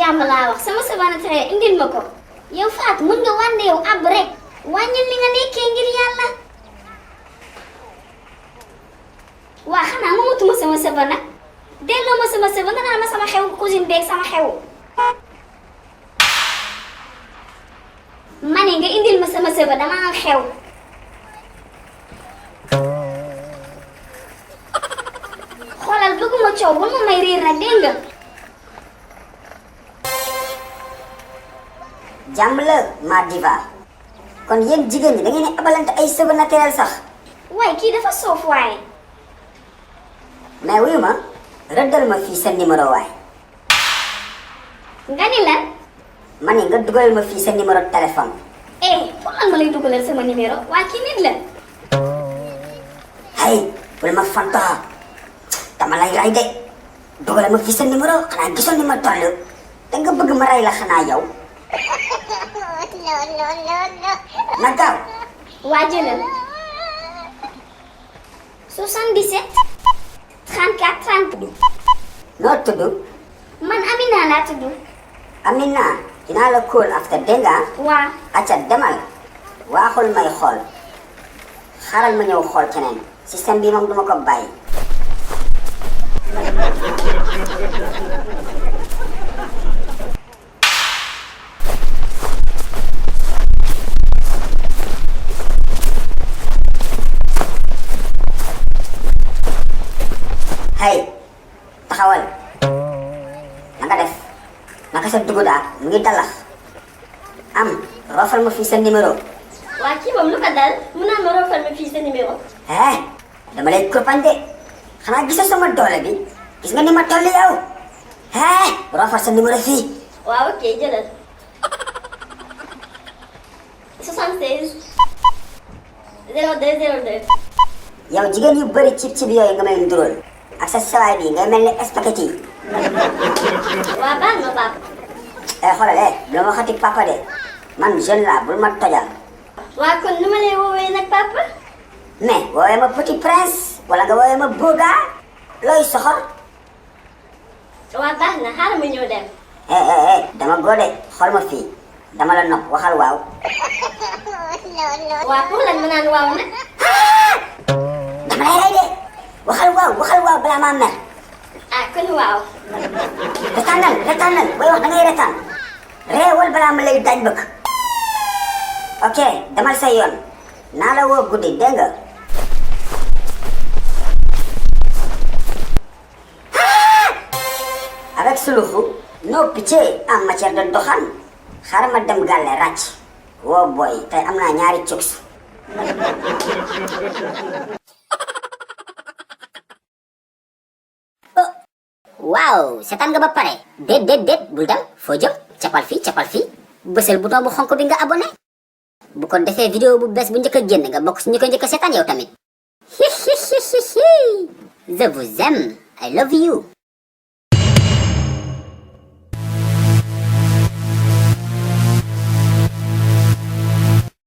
jàmm laa wax sama savanatere indil ma ko yow Fatou mën nga wànde yow ab rek wàññil li nga nekkee ngir yàlla waa xanaa moomatuma sama sava nag delloo ma sama sava nga naan ma sama xew cousine beeg sama xew ma ne nga indil ma sama sava dama am xew xoolal bëgguma coow bul ma may riir nag dégg nga jàmm la ma diva kon yéen jigéen ñi da ngeen di abalante ay cheveux naturel sax waaye kii dafa soof waaye mais wuyu ma rëddal ma fii sa numéro waay nga ni lan ma ne nga dugalal ma fii sa numéro téléphone pour lan ma lay dugalal sama numéro waa kii nit la hay bul ma fanta dama lay ray de dugalal ma fii sa numéro xanaa gisoon ni ma toll da nga bëgg ma ray la xanaa yow na gaaw waa jëlal 77 34 30 noo tudd man Amina laa tudd Amina dinaa la call after dégg nga waa acca demal waaxul may xool xaaral ma ñëw xool keneen système bi moom duma ko bàyyi hey taxawal na nga def naka sa dugub daal mu ngi dalax am roofal ma fii sa numéro waa kii moom lu ko dal mu naan ma roofal ma fii sa numéro dama lay kurpañ de xanaa gisoo sama doole bi gis nga ni ma toll yow roofal sa numéro fii waaw ok jëlal 76 02 02 yow jigéen yu bëri cib cib yooyu nga may nduróol ak sa sawaay bi ngay mel ni spaghetti waa baal ma papa xoolal bu la ma xati papa de man jeune la bul ma tojal waa kon nu ma lay woowee nag papa mais woowee ma petit prince wala nga woowee ma boga looy soxor waa baax na xaaral ma ñëw dem dama góode xool ma fii dama la nopp waxal waaw waa pour lan ma naan waaw nag dama lay rey de waxal waaw balaa maa mer kon waaw retaanal booy wax da ngay retaan reewal balaa ma lay daaj bëgg ok demal sa yoon naa la woo guddi dégg nga avec suluxu no pitié en matière de doxaan xaaral ma dem gàlle ràcc woo booy tey am naa ñaari cuks waaw seetaan nga ba pare déet bul dem foo jëm capal fii bësal bouton bu xonk bi nga abonné bu ko defee vidéo bu bees bu njëkk a génn nga bokk si ñu ko njëkk a seetaan yow tamit je vous aime I love you